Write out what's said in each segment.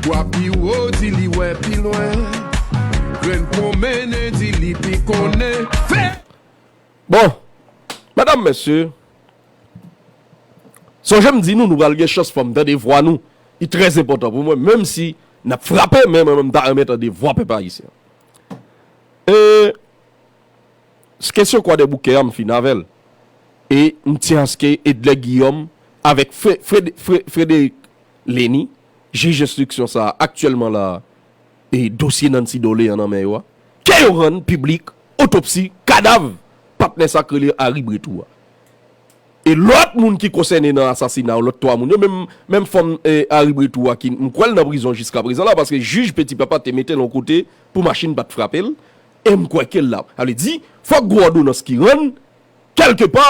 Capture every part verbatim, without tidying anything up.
Wa pi wo, di li wè pi lwen. Grenn pwonmennen, di li pi konnen. Fè! Bon, medam, mesye, sonje m di nou, nou pral gen chans fò m tande vwa nou. Li trè enpòtan pou mwen, menm si n ap frape, men mwen menm m ta renmen tande vwa pèp ayisyen. E kesyon Kwadèboukè a, m fin avè l. E m tyen aske Edlè Giyòm avèk Fre- Frede- Fre- Frederic Leni, jij enstriksyon sa a aktyèlman la, e dosye Nancy Dorlean nan men yo a, ke yo rann piblik otopsi kadav patnè sa k rele Harry Bretous a. E lòt moun ki konsène nan asasina yo, lòt twa moun yo, menm, menm fanm e, Harry Bretous a ki m kwè l nan prizon jiskaprezan la, paske jij Petit Papa te mete l yon kote pou machin pa t frape l, e m kwè ke l la. Sa vle di, fòk gwo òdonans ki rann, kèlkepa,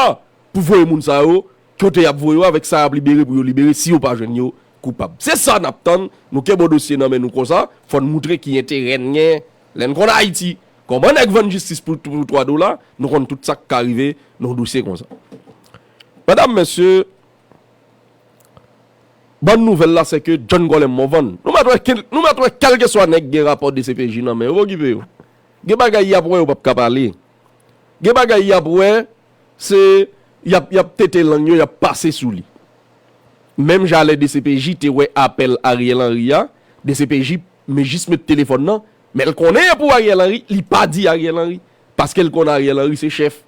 pou voye moun sa yo, kote y ap voye yo, avèk sa y ap libere pou yo libere, si yo pa jwenn yo koupab. Se sa n ap tann, nou kenbe dosye nan men nou konsa, fò n moutre ki enterè n gen, lè n konn Ayiti, kòman nèg vann jistis pou, pou twa dola, nou konn tout sa k ka rive nan yon dosye konsa. Medam, mesye, bòn nouvèl la, se ke John Colem Morvan, nou mèt wè, nou mèt wè kèlkeswa nèg gen rapò D C P J nan men yo, pa okipe yo. Gen bagay y ap wè, yo p ap ka pale. Gen bagay y ap wè, se, y ap, y ap tete lang yo, y ap pase sou li. Menm jan lè D C P J te wè apèl Ariel Henry a, D C P J men jis met telefòn nan, men l konnen e pou Ariel Henry, li pa di Ariel Henry, paske l konn Ariel Henry se chèf.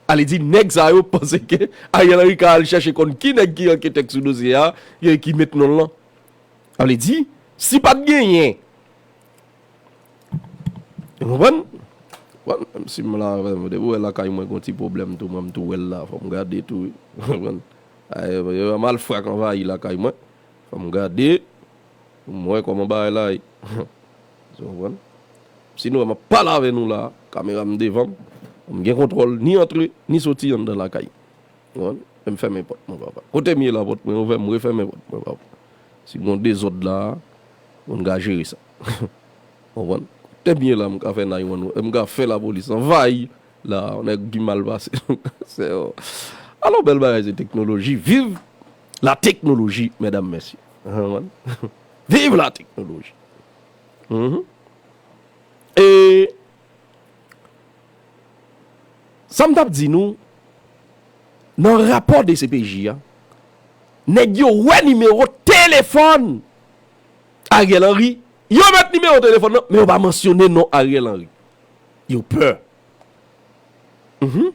Ale di nèg sa yo panse ke Ariel Henry ka al chèche konn ki nèg ki ranke tèks sou dosye a, e ki met non l lan. Ale di, si pa t genyen, ou konprann? Bon, menm si m la, depi w wè lakay mwen gon ti pwoblèm tou, mwen m tou wè l la, fò m gade tou, wi. Ou konprann? Ay, malfra k anvayi lakay mwen, fò m gade, pou m wè kòman bagay la ye. Ou konprann? Si nou wè m ap pale avè nou la, kamera m devan m, m gen kontwòl ni antre, ni soti anndan lakay. Ou konprann? E m fèmen pòt mwen, papa. Kote m ye la, pòt mwen ouvè, m refèmen pòt mwen, papa. Si gon dezòd la, moun ka jere sa. Ou konprann? Kote m ye la, m ka fè nine one one, m ka fè lapolis anvayi la, yon nèg ki mal pase. Se, oh. Alò, bèl bagay, se teknoloji. Viv la teknoloji, medam, mesye. Ou konprann? Viv la teknoloji. Mhm. E sa m t ap di nou, nan rapò D C P J a, nèg yo wè nimewo telefòn Ariel Henry, yo met nimewo telefòn nan, men yo pa mansyone non Ariel Henry. Yo pè. Mhm.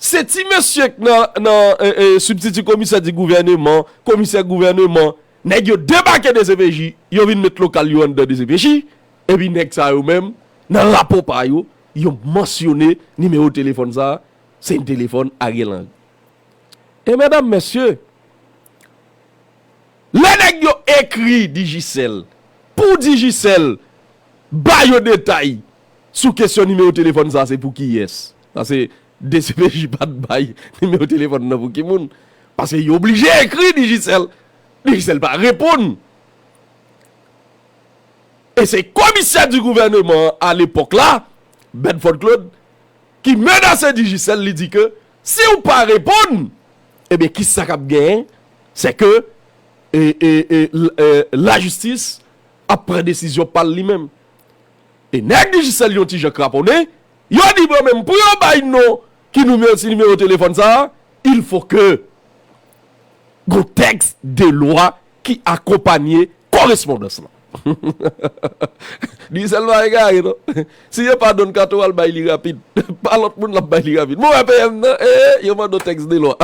Se ti mesye k nan, nan e, e, sibtiti komisè di gouvèneman, komisè gouvèneman, nèg yo debake D C P J, yo vin met lokal yo anndan D C P J, epi nèg sa yo menm, nan rapò pa yo, yo mansyone nimewo telefòn sa, se telefòn Ariel Henry. E medam, mesye, lè nèg yo ekri Digicel, pou Digicel ba yo detay sou kesyon nimewo telefòn sa, se pou kiyès? Paske D C P J pa t bay nimewo telefòn nan pou ki moun. Paske yo oblije ekri Digicel. Digicel pa reponn. E se komisè di gouvèneman a lepòk la, Bedford Claude, ki menase Digicel, li di ke si w pa reponn, ebyen, kisa k ap genyen? Se ke e, e, e, l- e, lajistis ap pran desizyon pa l li menm. E nèg Digicel yon ti jan kraponnen, yo di bon, menm pou yo bay non ki nimewo, si nimewo telefòn sa a, il faut que gon tèks de lwa ki akonpanye korespondans lan. Digicel pa egare, non. Si yo pa donn kato, al bay li rapid. Pa lòt moun l ap bay li rapid. Mwen wè P M nan, e, yo mande yon tèks de lwa.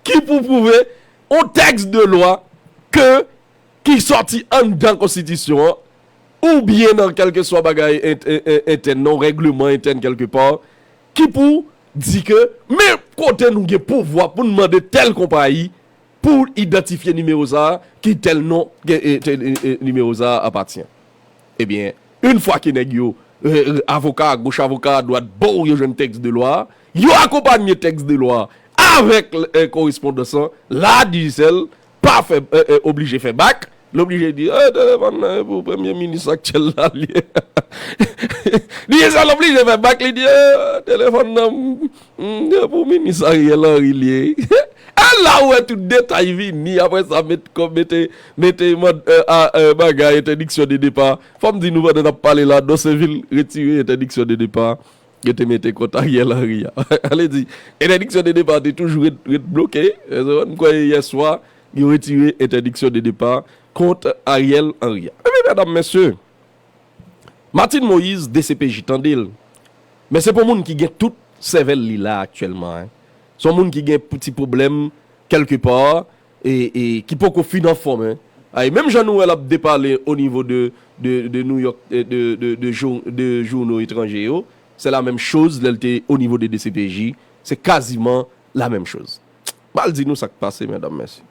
Ki pou pwouve yon tèks de lwa ke, ki sòti anndan konstitisyon an, oubyen nan kèlkeswa bagay ent- en- en- entèn, non, règleman entèn kèlkepa, ki pou di ke, men kote nou gen pouvwa pou n mande tèl konpayi pou idantifye nimewo sa a, ki tèl non ke e, te- e, e, nimewo sa a apatyen. Ebyen, yon fwa ke nèg yo, e, avoka agoch, avoka adwat, ba w yo jwenn tèks de lwa a, yo akonpanye tèks de lwa a avèk e, korespondans lan, la Digicel pa fè, e, e, oblije fè bak, l oblije di, e, telefòn nan e pou premye minis aktyèl la l ye. Digicel oblije fè bak, li di, e, telefòn nan, mm, e pou minis Ariel Henry l ye. E la ou wè tout detay vini, apre sa met kòb, mete, mete mand, euh, a, euh, bagay, entèdiksyon de depa. Fò m di nou pandan n ap pale la, Don Sevil retire entèdiksyon de depa. Yo te mete kont Ariel Henry a. Ale di, entèdiksyon de depa te toujou ret, ret bloke. M kwè yè swa, yo retire entèdiksyon de depa kont Ariel Henry a. Ebyen, medam, mesye, Martine Moïse, D C P J, tande l. Men se pa yon moun ki gen tout sèvèl li la aktyèlman, en. Se yon moun ki gen pou ti pwoblèm kèlkepa, e, e ki poko fin anfòm, en. Ay, menm jan nou wè l ap depale o nivo de, de, de New York, e, de, de, de jou-, de jouno etranje yo, se la menm choz lè l te o nivo de D C P J, se kaziman la menm choz. M al di nou sa k pase, medam, mesye.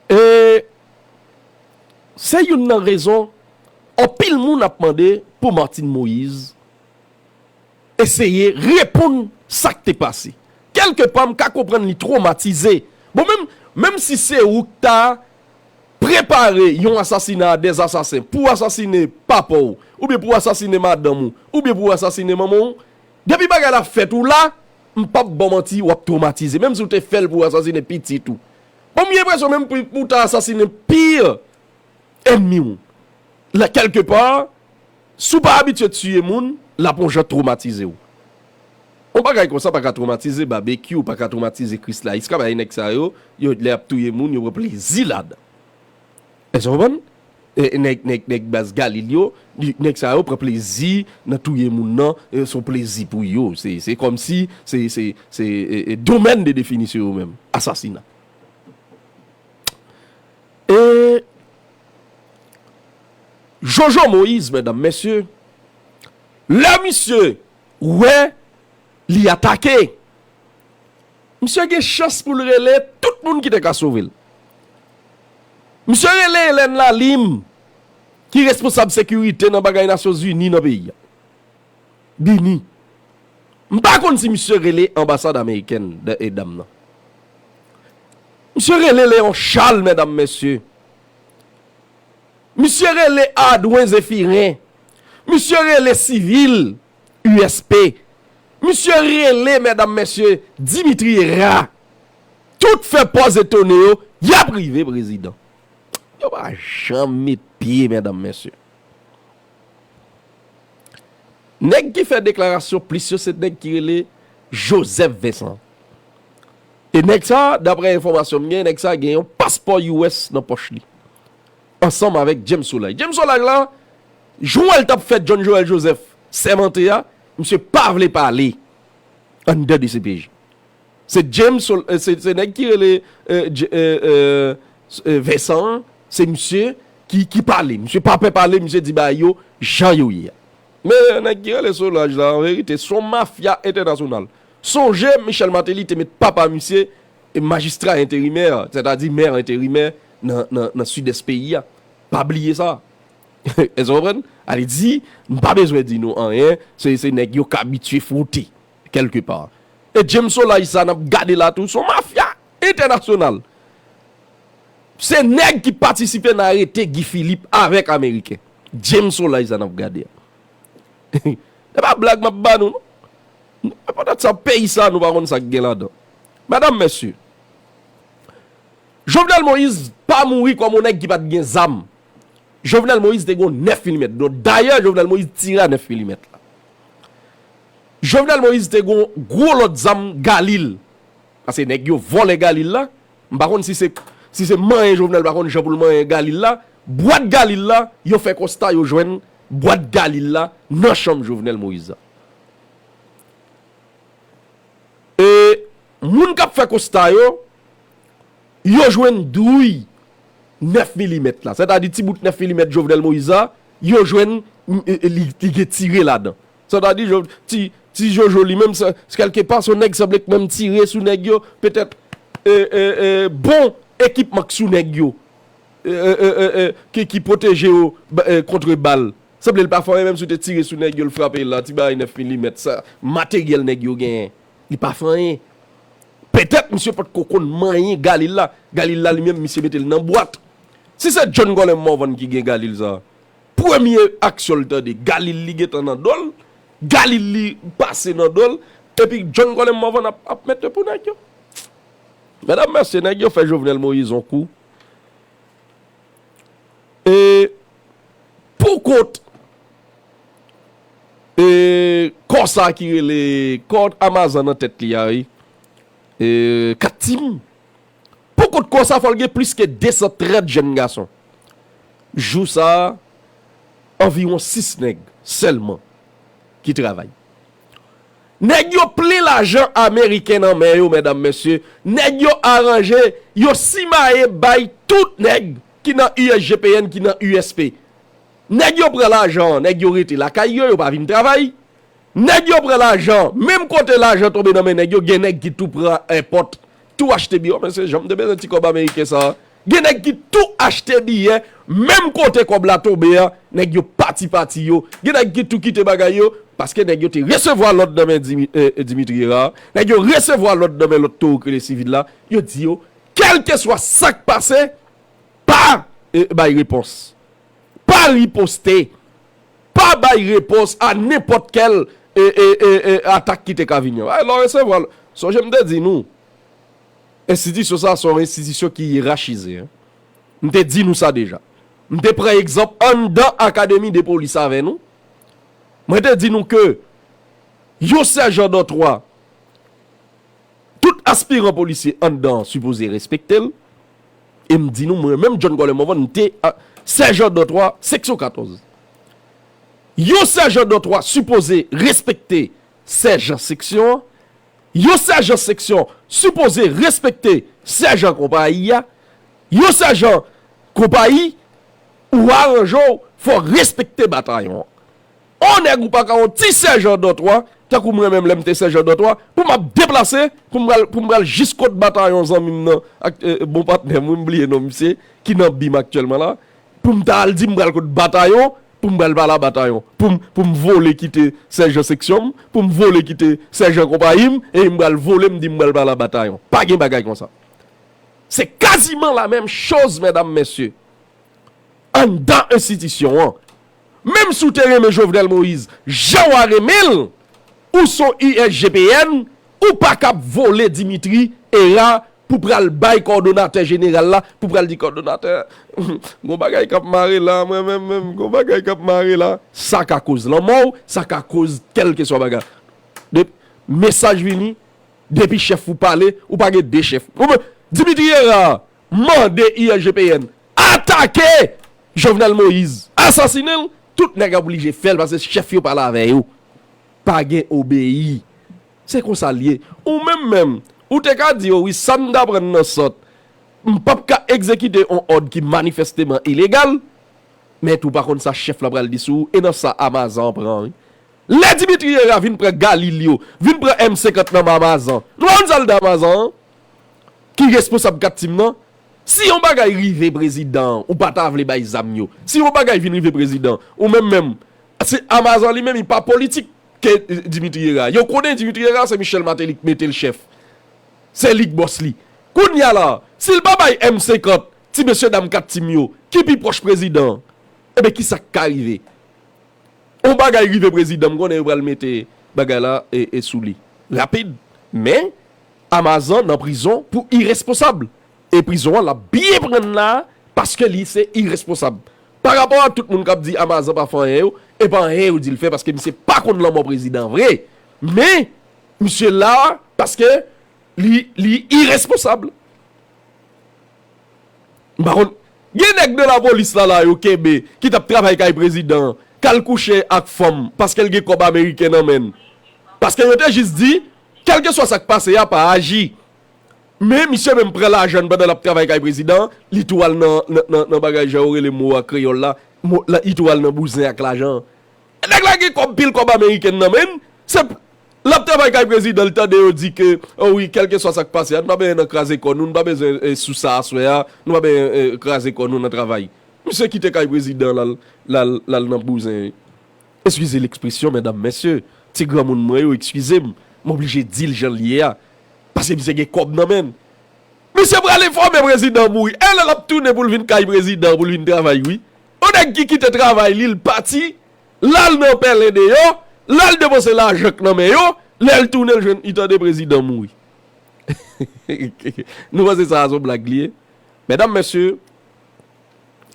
E se youn nan rezon anpil moun ap mande pou Martine Moïse eseye reponn sa k te pase. Kèlkepa, m ka konprann li twomatize. Bon, menm, menm si se ou k ta prepare yon asasina a dèzasasen pou asasine papa w, oubyen pou asasine madanm ou, oubyen pou asasine manman w, depi bagay la fèt ou la, m p ap ba w manti, w ap twomatize. Menm si w te fè l pou asasine pitit ou. Bon, m gen enpresyon menm pou, pou w ta asasine pi ènmi w. La, kèlkepa, si w pa abitye tiye moun, l ap yon jan twomatize w. Yon bagay konsa pa ka twomatize Babekyou, pa ka twomatize Krisla. Jiskapaske nèg sa yo, yo, lè y ap touye moun, yo pran plezi ladan. Èske w konprann? E, nèg, nèg, nèg baz Galil yo, li, nèg sa yo pran plezi nan touye moun nan, e, se yon plezi pou yo. Se, se kòmsi, se, se, se, e, e, domèn de definisyon yo menm, asasina. E Jojo Moïse, medam, mesye, lè misye wè li atake, misye gen chans pou l rele tout moun ki te ka sove l. Misye rele Hélène Lalim, ki responsab sekirite nan bagay Nasyonzini nan peyi a. Bini. M pa konn si misye rele anbasad amerikèn de, e dam nan. Misye rele Léon Charles, medam, mesye. Misye rele Adwen Zéphirin. Misye rele Civil, U S P. Misye rele, medam, mesye, Dimitri Hérard. Tout fè pòz etone yo, y ap rive prezidan. Yo pa janm met pye, medam, mesye. Nèg ki fè deklarasyon plis yo, se nèg ki rele Joseph Vincent. E nèg sa, daprè enfòmasyon m gen, nèg sa gen yon paspò U S nan pòch li. Ansanm avèk James Solages. James Solages la, jou w wè l t ap fè John Joël Joseph sèmante a, misye pa vle pale anndan D C P J. Se James Sol-, eh, se, se nèg ki rele, eh, J-, eh, eh, eh, Vincent an, se misye ki, ki pale. Misye pa pè pale, misye di bagay yo jan yo ye a. Men nèg ki rele Solages la, an verite, se yon mafya entènasyonal. Sonje, Michel Martelly te met papa misye e majistra enterimè, sètadi mè enterimè nan, nan, nan sidès peyi a. Pa bliye sa. Èske w konprann? Ale di, m pa bezwen di nou anyen, se, se nèg yo k abitye fwote, kèlkepa. E James Solages sa n ap gade la tou, se yon mafya entènasyonal. Se nèg ki patisipe nan arete Guy Philippe avèk Ameriken. James Solages sa n ap gade a. Se pa blag m ap ba nou, non. Pandan sa, peyi sa, nou pa konn sa k gen ladan. Medam, mesye, Jovenel Moïse pa mouri kòm yon nèg ki pa t gen zam. Jovenel Moïse te gen yon nèf milimèt. Donk, dayè, Jovenel Moïse tire a nèf milimèt la. Jovenel Moïse te gen yon gwo lòt zam Galil. Paske nèg yo vòlè Galil la. M pa konn si se, si se manyen Jovenel pa konn jan pou l manyen Galil la. Bwat Galil la, yo fè konsta, yo jwenn bwat Galil la nan chanm Jovenel Moïse la. E moun k ap fè konsta yo, yo jwenn douy nèf milimèt la. Sètadi ti bout nèf milimèt Jovenel Moïse la, yo jwenn, m, e, e, li, li gen tire ladan. Sètadi, jo-, ti, ti Jojo li menm, se, se kèlkepa, se yon nèg sanble k menm tire sou nèg yo, petèt, e, e, e, bon ekipman k sou nèg yo, e, e, e, e, e, ki, ki pwoteje yo, ba, e, kont bal. Sanble l pa fè anyen, menm si w te tire sou nèg yo, l frape l la, ti bagay nèf milimèt, sa, materyèl nèg yo genyen, li pa fè anyen. Petèt, misye potko konn manyen Galil la. Galil la, li menm, misye mete l nan bwat. Si se John Colem Morvan ki gen Galil sa, premye aksyon l tande, Galil li gentan nan do l, Galil li pase nan do l, Epi John Colem Morvan ap, ap mete pou nèg yo. Medam, mesye, nèg yo fè Jovenel Moïse yon kou. E pou kont e kò sa ki rele kò Amazan nan tèt li a, wi. E kat tim. Pou kont kò sa, fò l gen plis ke de san trant jèn gason. Jou sa a, anviwon sis nèg sèlman ki travay. Nèg yo plen lajan ameriken nan men yo, medam, mesye. Nèg yo aranje, yo simaye bay tout nèg ki nan U S G P N, ki nan U S P. Nèg yo pran lajan an, nèg yo rete lakay yo, yo pa vin travay. Nèg yo pran lajan, menm kote lajan tonbe nan men nèg yo, gen nèg ki tou pran èpòt, tou achte biyè. Mesye, jan m te bezwen ti kòb ameriken sa a. Gen nèg ki tou achte biyè, menm kote kòb la tonbe a, nèg yo pati pati yo. Gen nèg ki tou kite bagay yo, paske nèg yo te resevwa lòd nan men Dimi-, eh, eh, Dimitri Hérard. Nèg yo resevwa lòd nan men lòt towo k rele sivil la. Yo di yo, kèlkeswa sa k pase, pa, eh, bay repons. Pa riposte. Pa bay repons a nenpòt kèl, e, e, e, e, atak ki te ka vini an. Ay, lè w resevwa l. Sonje m te di nou, enstitisyon sa a se yon enstitisyon ki yerachize, en. M te di nou sa deja. M te pran egzanp anndan Akademi de Polis avè nou. Mwen te di nou ke yon sèjan dòtwa, tout aspiran polisye anndan an sipoze respekte l. E m di nou, mwen menm, John Colem Morvan, m te, a, sèjan dòtwa, seksyon katòz. Yon sèjan dòtwa sipoze respekte sèjan seksyon an. Yon sèjan seksyon sipoze respekte sèjan konpayi a. Yon sèjan konpayi, ou aranje w, fò w respekte batayon an. On nèg ou pa ka, on ti sèjan dòtwa, tankou mwen menm lè m te sèjan dòtwa, pou m ap deplase, pou m pral, pou m pral jis kot batayon zanmi m nan, ak, e, bon patnè m, wi, m bliye non misye, ki nan bim aktyèlman la, pou m ta al di m pral kot batayon, pou m pral pale a batayon, pou m, pou m vole kite sèjan seksyon m, pou m vole kite sèjan konpayi m, e m pral vole m di m pral pale a batayon. Pa gen bagay konsa. Se kaziman la menm choz, medam, mesye. Anndan enstitisyon an. Menm si w te renmen Jovenel Moïse, jan w a renmen l, ou se yon U S G P N, ou pa kab vole Dimitri Hérard pou pral bay kòdonatè jeneral la, pou pral di kòdonatè, gon bagay k ap mare la, mwen menm, menm, gon bagay k ap mare la. Sa ka koz lanmò w, sa ka koz kèlkeswa bagay. De, mesaj vini, depi chèf ou pale, ou pa gen de chèf. Ou men, Dimitri Hérard mande U S G P N atake Jovenel Moïse, asasinen l, tout nèg ap oblije fè l paske chèf yo pale avè yo. Pa gen obeyi. Se konsa l ye. Ou menm menm, ou te ka di yo, wi, sa m t aprann nan sant, m p ap ka egzekite yon òd ki manifèsteman ilegal, men tou pa konn sa chèf la pral di sou ou, e nan sa Amazan an pran, wi. Lè Dimitri Hérard vin pran Galil yo, vin pran M senkant nan men Amazan, nou pa konn sa l di Amazan an? Ki responsab kat tim nan? Si yon bagay rive prezidan an, ou pa ta vle bay zam yo. Si yon bagay vin rive prezidan, ou menm menm, se Amazan li menm, li pa politik ke, eh, Dimitri Hérard. Yo konnen Dimitri Hérard se Michel Martelly k mete l chèf. Se li k bòs li. Kounye a la, si l pa bay M senkant, ti mesye dam kat tim yo, ki pi pwòch prezidan an, ebyen kisa k ka rive? On bagay rive prezidan, m konnen yo pral mete bagay la e, e sou li. Rapid. Men, Amazan nan prizon pou iresponsab. E prizon an l ap byen pran la, paske li se iresponsab. Pa rapò a tout moun k ap di Amazan pa fè anyen yo, e pa anyen yo di l fè, paske misye pa konn lanmò prezidan vre. Men, misye la, paske li, li iresponsab. M pa konn. Gen nèg nan lapolis la, la, yo kenbe, ki t ap travay kay prezidan an, k al kouche ak fanm, paske l gen kòb ameriken nan men l. Paske yo te jis di, kèlkeswa sa k pase a, pa aji. Men misye menm pran lajan l pandan l ap travay kay prezidan an, li tou al nan, nan, nan, nan bagay jan yo rele mo a kreyòl la, mo, la, li tou al nan bouzen ak lajan an. Nèg la gen kòb, pil kòb ameriken nan men l, se, l ap travay kay prezidan, l tande yo di ke, o wi, kèlkeswa sa k pase a, nou pa bezwen nan kraze kò nou, nou pa bezwen, eh, sou sa aswè a, nou pa bezwen, eh, kraze kò nou nan travay. Misye kite kay prezidan l al, l al, l al nan bouzen. Eskize lekspresyon, medam, mesye, ti granmoun mwen yo, eskize m, m oblije di l jan l ye a, paske misye gen kòb nan men l. Misye pral enfòme prezidan mouri. E lè l ap tounen pou l vin kay prezidan, pou l vin travay, wi. Yon nèg ki kite travay li, l pati, l al nan pèlen deyò, l al depanse lajan k nan men yo, Lè l tounen, l jwenn, li tande prezidan mouri. Nou panse sa a se yon blag li ye? Medam, mesye,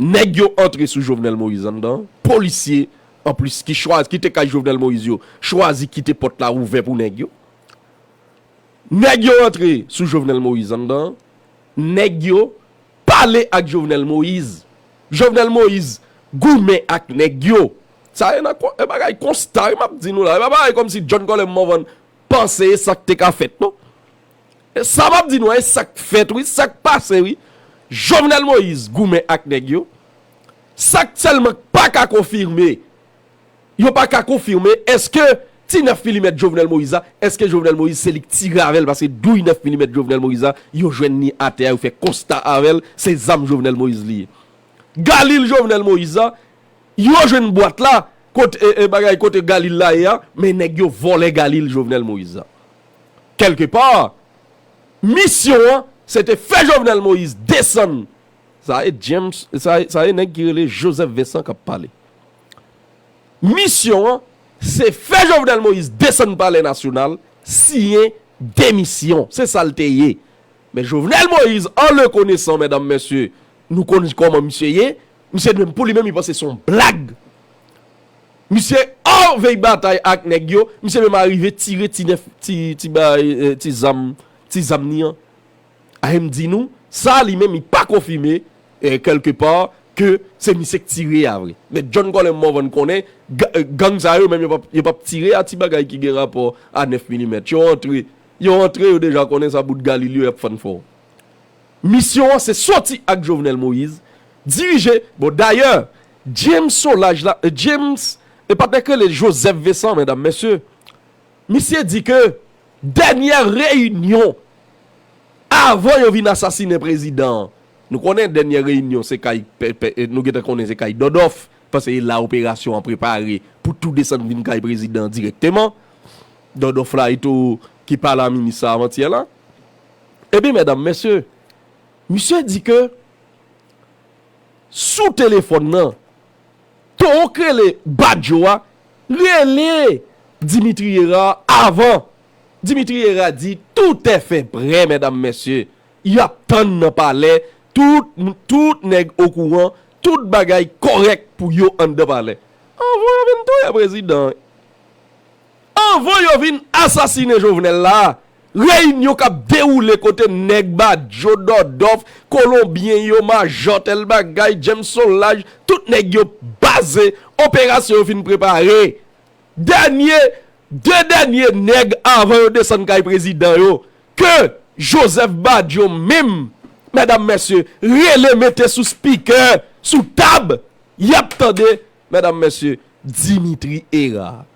nèg yo antre sou Jovenel Moïse anndan, polisye, anplis, ki chwazi, ki te kay Jovenel Moïse yo, chwazi kite pòt la ouvè pou nèg yo. Nèg yo antre sou Jovenel Moïse anndan, nèg yo pale ak Jovenel Moïse. Jovenel Moïse goumen ak nèg yo. Sa e nan kon- e bagay konsta wi m ap di nou la. E pa bagay kòmsi John Colem Morvan panse e sa k te ka fèt non. E sa m ap di nou a, e sa k fèt wi, sa k pase wi. Jovenel Moïse goumen ak nèg yo. Sa k sèlman k pa ka konfime, yo pa ka konfime èske ti nèf milimèt Jovenel Moïse la, èske Jovenel Moïse se li k tire avè l, paske douy nèf milimèt Jovenel Moïse la, yo jwenn li atè a, yo fè konsta avè l, se zam Jovenel Moïse li ye. Galil Jovenel Moïse la, yo jwenn bwat la, kote e, e, bagay kote Galil la ye a, men nèg yo vòlè Galil Jovenel Moïse la. Kèlkepa, misyon an, se te fè Jovenel Moïse desann. Sa e James, sa, sa e nèg ki rele Joseph Vincent k ap pale. Misyon an, se fè Jovenel Moïse desann Palè Nasyonal, siyen demisyon. Se sa l te ye. Men Jovenel Moïse, an le konesan, medam, mesye, nou konn kòman misye ye. Misye menm, pou li menm, li panse se yon blag. Misye anvey batay ak nèg yo. Misye menm arive tire ti nèf, ti, ti bay, eh, ti zam, ti zam ni an. A M di nou, sa li menm, li pa konfime, eh, kèlkepa, ke se misye k tire a vre. Men John Colem Morvan konnen, ga- eh, gang sa yo menm, yo p ap, yo p ap tire a ti bagay ki gen rapò a nèf milimèt. Yo antre, yo antre, yo deja konnen sa bout Galil yo y ap fann fò. Misyon an se soti ak Jovenel Moïse, dirije, bon, dayè, James Solages la, eh, James, e pa t nèg rele Joseph Vincent, medam, mesye. Misye di ke dènyè reyinyon avan yo vin asasinen prezidan an. Nou konnen dènyè reyinyon se kay, pe- pe- nou gentan konnen se kay Dòdòf, paske e la operasyon an prepare pou tou desann vin kay prezidan an dirèkteman. Dòdòf la, ito ki pale a minis sa avantyè la. Ebyen, medam, mesye, misye di ke sou telefòn nan, towo k rele Badjo a rele Dimitri Hérard avan. Dimitri Hérard di, tout est fait prêt, medam, mesye. Y ap tann nan palè, tout, tout nèg okouran, tout bagay kòrèk pou yo anndan palè. Anvan yo vin touye prezidan an. Anvan yo vin asasinen Jovenel la, reyinyon k ap dewoule kote nèg Badjo, Dòdòf, Kolonbyen yo, Majò, tèl bagay, James Solages, tout nèg yo baze, operasyon yo fin prepare. Dènye, de dènye nèg avan yo desann kay prezidan yo, ke Joseph Badio menm, medam, mesye, rele mete sou spikè, sou tab, y ap tande, medam, mesye, Dimitri Hérard.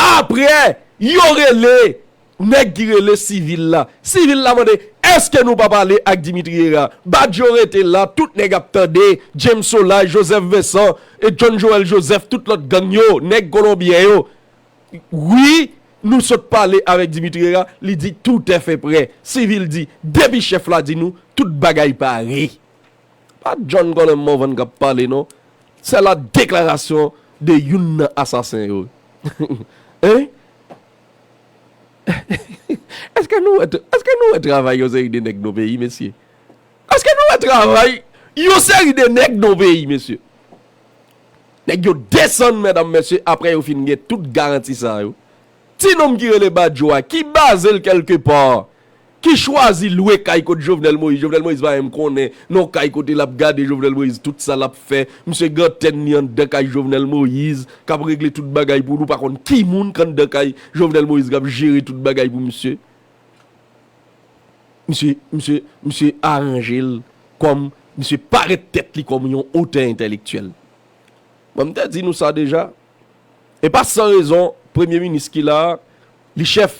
Apre, yo rele nèg ki rele sivil la. Sivil la mande, èske nou pa pale ak Dimitri Hérard? Badio rete la, tout nèg ap tande, James Solages, Joseph Vincent, e John Joël Joseph, tout lòt gang yo, nèg Kolonbyen yo. Wi, nou sot pale avèk Dimitri Hérard, li di tout est fait prêt. Sivil di, depi chèf la di nou, tout bagay pare. Pa John Colem Morvan k ap pale non. C'est la déclaration de youn nan asasen yo. Hein? Èske nou wè, èske nou wè travay yon seri de nèg nan peyi, mesye? Èske nou wè travay yon seri de nèg nan peyi, mesye? Nèg yo desann, medam, mesye, apre yo fin gen tout garanti sa yo. Ti nonm ki rele Badio a, ki baze l kèlkepa, ki chwazi lwe kay kot Jovenel Moïse. Jovenel Moïse pa menm konnen non kay kote l ap gade Jovenel Moïse, tout sa l ap fè. Misye gen antèn li anndan kay Jovenel Moïse, k ap regle tout bagay pou nou, pa konn ki moun k anndan kay Jovenel Moïse k ap jere tout bagay pou misye. Misye, misye, misye aranje l kòm, misye parèt tèt li kòm yon otè entèlektyèl. Mwen, m te di nou sa deja. E pa san rezon, premye minis ki la a, li chèf.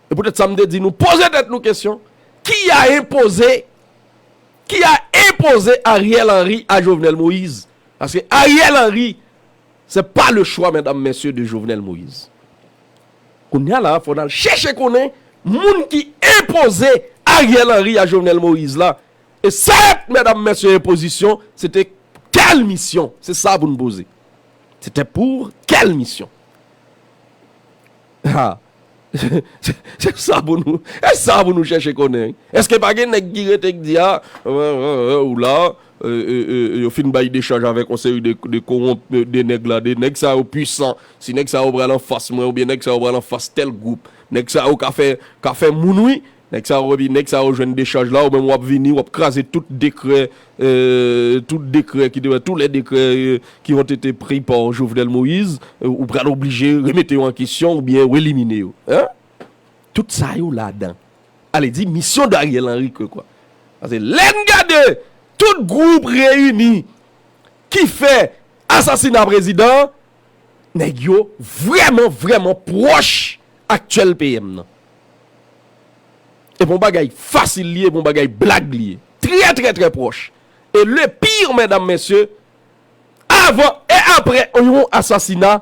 E poutèt sa, m te di nou, poze tèt nou kesyon, ki a enpoze, ki a enpoze Ariel Henry a Jovenel Moïse? Paske Ariel Henry, c'est pas le choix, mesdames, messieurs, de Jovenel Moïse. Kounye a la, fò n al chèche konnen moun ki enpoze Ariel Henry a Jovenel Moïse la. E sèt, medam, mesye, enpozisyon, se te kèl misyon? Se sa pou n poze. Se te pou kèl misyon? Ha. Se sa pou nou, se sa pou nou chèche konnen. Èske pa gen nèg ki rete k di, a, ou la, yo fin bay dechaj avèk yon seri de, de kowonp, de, de nèg la, de nèg sa yo pwisan. Si nèg sa yo pral anfas mwen, oubyen nèg sa yo pral anfas tèl gwoup, nèg sa yo ka fè, ka fè moun, wi. Nèg sa yo, epi nèg sa yo jwenn dechaj la, ou menm w ap vini, w ap kraze tout dekrè, euh, tout dekrè ki te, tous les décrets, euh, qui ont été pris par Jovenel Moïse, euh, ou pral oblije remete yo an kesyon oubyen w elimine yo. Hein? Tout sa yo ladan. Ale di misyon Dariel Henry ke kwa. Paske lè n gade tout gwoup reyini ki fè asasina prezidan, nèg yo vrèman, vrèman pwòch aktyèl P M nan. E pa yon bagay fasil li ye, e pa yon bagay blag li ye. Trè, trè, trè pwòch. E le pire, medam, mesye, avan e apre yon asasina,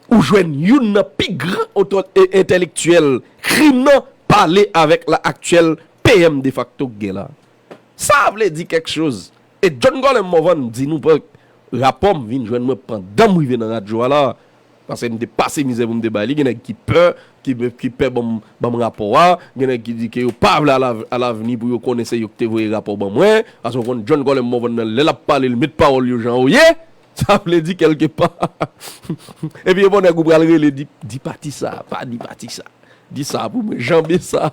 ou jwenn youn nan pi gran oto-, e, entèlektyèl krim nan pale avèk la aktyèl P M defakto k gen la. Sa vle di kèk choz. E John Colem Morvan di nou, pran rapò m vin jwenn mwen pandan m rive nan radyo a la. Paske m te pase mizè pou m te bay li. Gen nèg ki pè, ki, ki pè ban m, ban m rapò a. Gen nèg ki di ke yo pa vle al av-, al avni pou yo konnen se yo ki te voye rapò ban mwen. Paske w konn John Colem Morvan nan, lè l ap pale, l met pawòl yo jan yo ye. Sa vle di kèlkepa. Epi e bon nèg ou pral rele, di, di pati sa, pa di pati sa. Di sa pou mwen, janbe sa.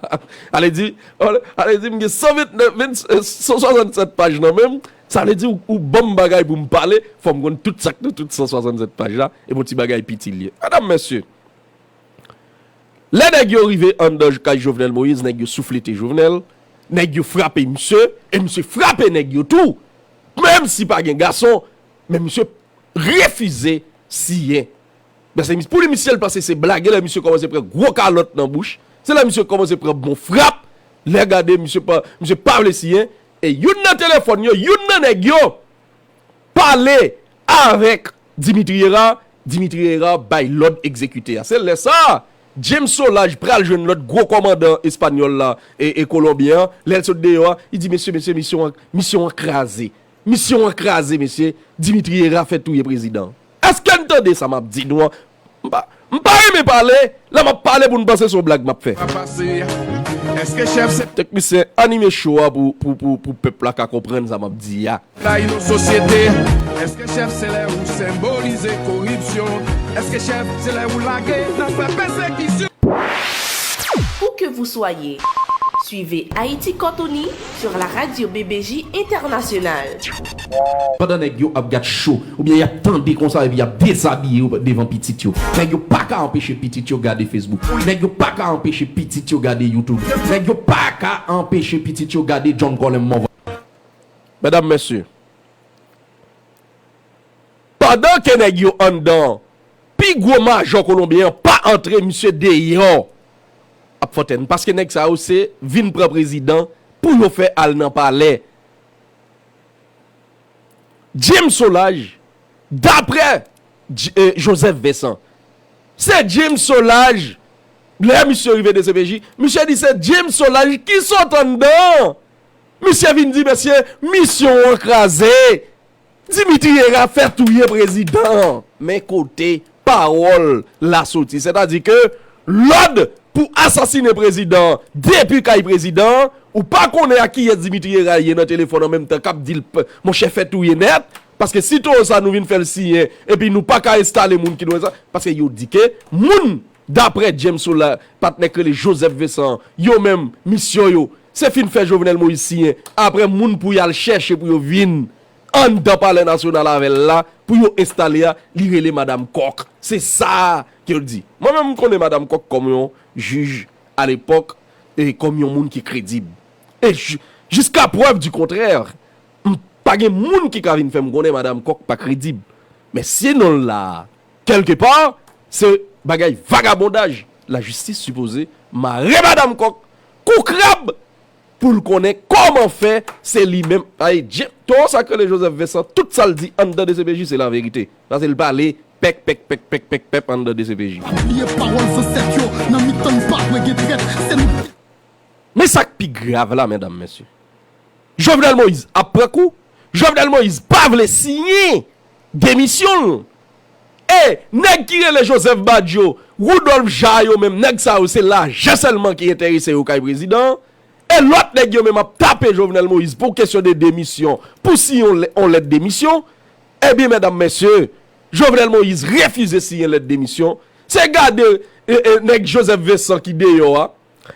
Ale di, ale di m gen san vennèf, ven, san swasannsèt paj nan men m. Sa vle di ou, ou ban m bagay pou m pale, fò m konn tout sa k nan tout san swasannsèt paj la, e bon ti bagay piti l ye. Medam, mesye, lè nèg yo rive anndan kay Jovenel Moïse, nèg yo souflete Jovenel, nèg yo frape misye, e misye frape nèg yo tou. Menm si pa gen gason, men misye refize siyen. Paske mis-, pou li, misye, l panse se blag. Gen lè misye kòmanse pran gwo kalòt nan bouch. Se la misye kòmanse pran bon frap. Lè gade, misye pa, misye pa vle siyen. E youn nan telefòn yo, youn nan nèg yo pale avèk Dimitri Hérard. Dimitri Hérard bay lòd egzekite a. Se lè sa a, James Solages pral jwenn lòt gwo kòmandan espanyòl la e, e kolonbyen an. Lè l sot deyò a, li di, "Mesye, mesye, misyon an, misyon an kraze." Misyon an kraze, mesye. Dimitri Hérard fè touye prezidan an. Èske n tande sa m ap di nou an? M pa, m pa renmen pale, lè m ap pale pou n panse se yon blag m ap fè. Èske chèf se Teknisyen, anime show a pou, pou, pou, pou pèp la ka konprann sa m ap di a. Bay nou sosyete. Èske chèf se lè ou senbolize koripsyon? Èske chèf se lè ou lage nan fè pèsekisyon? Où que vous soyez, suivez Haïti Cortoni sur la radio B B J Internationale. Pandan nèg yo ap gad show, oubyen y ap tande konsa epi y ap dezabiye yo devan pitit yo. Nèg yo pa ka anpeche pitit yo gade Facebook. Nèg yo pa ka anpeche pitit yo gade YouTube. Nèg yo pa ka anpeche pitit yo gade John Colem Morvan. Medam, mesye, pandan ke nèg yo anndan, pi gwo majò kolonbyen an pa antre, misye deyò ap fòtèn. Paske nèg sa yo se vin pran prezidan pou yo fè al nan palè. James Solages, daprè J-, eh, Joseph Vincent, se James Solages, lè misye rive D C P J, misye di se James Solages ki sot anndan. Misye vin di, mesye, misyon an kraze. Dimitri Hérard fè touye prezidan an. Men kote pawòl la soti. Sètadi ke lòd pou asasinen prezidan an depi kay prezidan an, ou pa konnen ak kiyès Dimitri Hérard ye nan telefòn an menm tan k ap di l, p-, monchè, fè touye nèt. Paske si towo sa nou vin fè l siyen, epi nou pa ka enstale moun ki dwe sa, paske yo di ke moun, daprè James Solages, patnè k rele Joseph Vincent an, yo menm, misyon yo, se fin fè Jovenel Moïse siyen, apre moun pou y al chèche pou yo vin anndan Palè Nasyonal avè l la, pou yo enstale a, li rele Madam Coq. Se sa ke yo di. Mwen menm, m konnen Madam Coq kòm yon jij alepòk, e kòm yon moun ki kredib. E ji-, jiska prèv di kontrè, m pa gen moun ki ka vin fè m konnen Madam Coq pa kredib. Men si non l la, kèlkepa, se bagay vagabondaj. Lajistis sipoze mare Madam Coq kou krab pou l konnen kòman fè se li menm. Ay, Dye, towo sa k rele Joseph Vincent, tout sa l di anndan D C P J se laverite. Paske l pale pèk, pèk, pèk, pèk, pèk, pèp anndan D C P J. Bliye pawòl zansèt yo, nan mitan n pa dwe gen trèt, se nou. Men sa k pi grav la, medam, mesye. Jovenel Moïse ap pran kou. Jovenel Moïse pa vle siyen demisyon l. E nèg ki rele Joseph Badio, Woudòlf Ja yo menm, nèg sa yo se lajan sèlman ki enterese yo kay prezidan an. E lòt nèg yo menm ap tape Jovenel Moïse pou kesyon de demisyon, pou siyen yon lè- yon lèt demisyon. Ebyen, medam, mesye, Jovenel Moïse refize siyen lèt demisyon. Se gade e, e, nèg Joseph Vincent ki deyò a.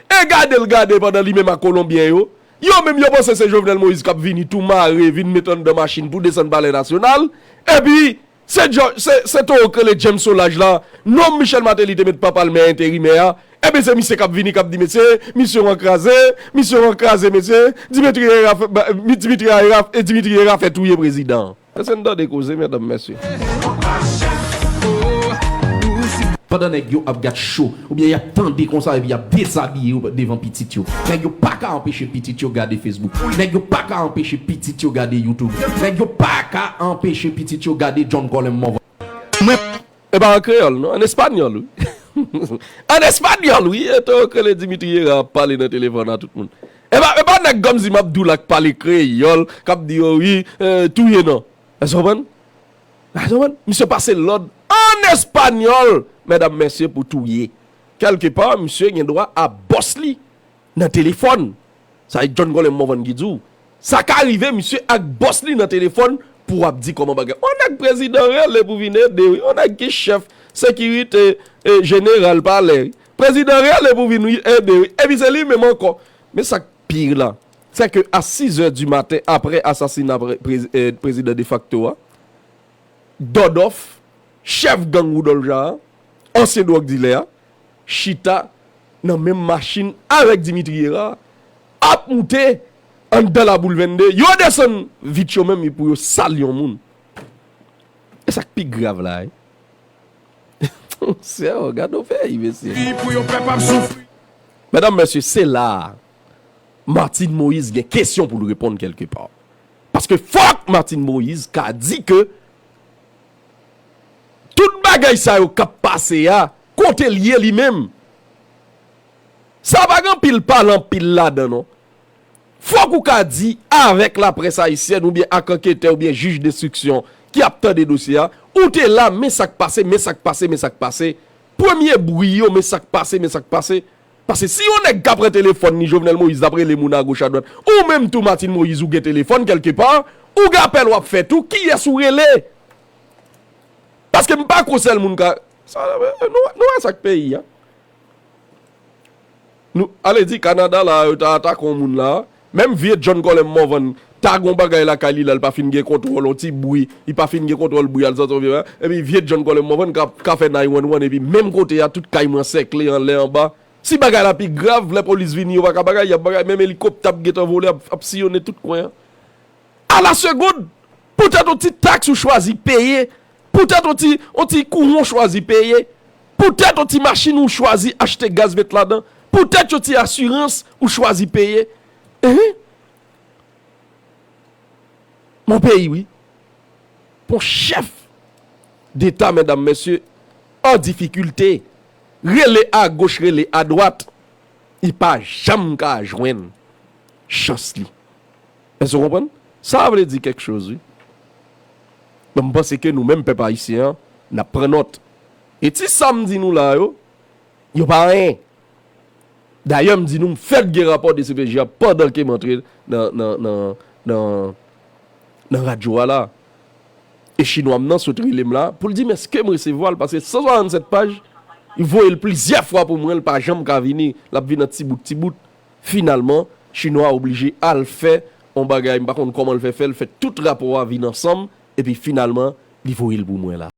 E gade l gade pandan li menm ak Kolonbyen yo. Yo menm yo panse se Jovenel Moïse k ap vini tou mare, vin met anndan machin pou desann Palè Nasyonal. Epi, se, Djo- se, se towo k rele James Solages la, nonm Michel Martelly te met pa palmè enterimè a. Ebyen, se misye k ap vini, k ap di, mesye, misyon an kraze, misyon an kraze, mesye. Dimitri Herard fè, ba- Dimitri Herard, e Dimitri Herard fè touye prezidan an. Èske n tande koze, medam, mesye? Pandan nèg yo ap gad cho, oubyen y ap tande konsa epi y ap dezabiye yo devan pitit yo. Nèg yo pa ka anpeche pitit yo gade Facebook. Nèg yo pa ka anpeche pitit yo gade YouTube. Nèg yo pa ka anpeche pitit yo gade John Colem Morvan. Mwen E pa an kreyòl, non. An espanyòl, wi. An espanyòl, wi. E to k rele Dimitri Herard ap pale nan telefòn a tout moun. E pa, e pa nèg kòmsi m ap di w la k pale kreyòl, k ap di yo, wi, e, touye non. Èske w konprann? Èske w konprann? Misye pase lòd an espanyòl, medam, mesye, pou touye. Kèlkepa, misye gen dwa a bòs li nan telefòn. Sa e John Colem Morvan ki di w. Sa ka rive misye ak bòs li nan telefòn pou w ap di kòman bagay. On nèg prezidan rele pou vin ede wi. On nèg ki chèf sekirite e jeneral palè wi. Prezidan rele pou vin ede wi. Epi se li menm ankò. Men sa k pi la, se ke a sizè di maten apre asasina pre- prezi- e, prezidan defakto a, Dòdòf, chèf gang Woudòlf Ja a, ansyen dwòg dilè a, chita nan menm machin avèk Dimitri Herard, ap moute anndan Laboul vennde. Yo desann vit yo menm pou yo sal yon moun. E sa k pi grav la, wi. Sè, gade yon peyi, mesye. Fi pou yon pèp ap soufri. Medam, mesye, se la a Martine Moïse gen kesyon pou l reponn kèlkepa. Paske fòk Martine Moïse ka di ke tout bagay sa yo k ap pase a, kote l ye li menm. Sa pa gen anpil pale anpil ladan non. Fòk ou ka di avèk laprès ayisyèn oubyen ak anketè oubyen jij denstriksyon ki ap tande dosye a, ou te la, men sa k pase, men sa k pase, men sa k pase. Premye bri yo, men sa k pase, men sa k pase. Paske si yon nèg ka pran telefòn li, Jovenel Moïse, l ap rele moun agoch adwat, ou menm tou Martine Moïse ou gen telefòn kèlkepa, ou gen apèl w ap fè tou, kiyès ou rele? Paske m pa kwè sèl moun ka, sa, nou, nou wè sa k peyi a. Nou, ale di Kanada la, yo ta atake yon moun la, menm vye John Colem Morvan ta gon bagay lakay li la, li pa fin gen kontwòl, yon ti bri, li pa fin gen kontwòl bri a, l santi yon vye bagay, epi vye John Colem Morvan ka, ka fè nine one one, epi menm kote a, tout kay mwen ansèkle, anlè, anba. Si bagay la pi grav, lè polis vini, yo pa ka bagay, y ap bagay, menm elikoptè ap gentan vole, ap, ap siyonnen tout kwen an. A la segonn, poutèt yon ti taks ou chwazi peye, poutèt yon ti, yon ti kouran ou chwazi peye, poutèt yon ti machin ou chwazi achte gaz met ladan, poutèt yon ti asirans ou chwazi peye. Hein? Mon peyi, wi. Pou chèf deta, medam, mesye, an difikilte, rele agoch, rele adwat, li pa janm ka jwenn chans li. Èske w konprann? Sa vle di kèk choz, wi. Men m panse ke nou menm pèp ayisyen an, n ap pran nòt. E ti sa m di nou la yo, yo pa anyen. Dayè, m di nou, m fèk gen rapò D C P J a pandan ke m antre nan, nan, nan, nan, nan radyo a la. E chinwa m nan sot rele m la pou l di m èske m resevwa l, paske san swasannsèt paj, li voye l plizyè fwa pou mwen, l pa janm ka vini, l ap vin an ti bout, ti bout. Finalman, chinwa a oblije al fè yon bagay, m pa konn kòman l fè fè, l fè tout rapò a vin ansanm, epi finalman, li voye l pou mwen la.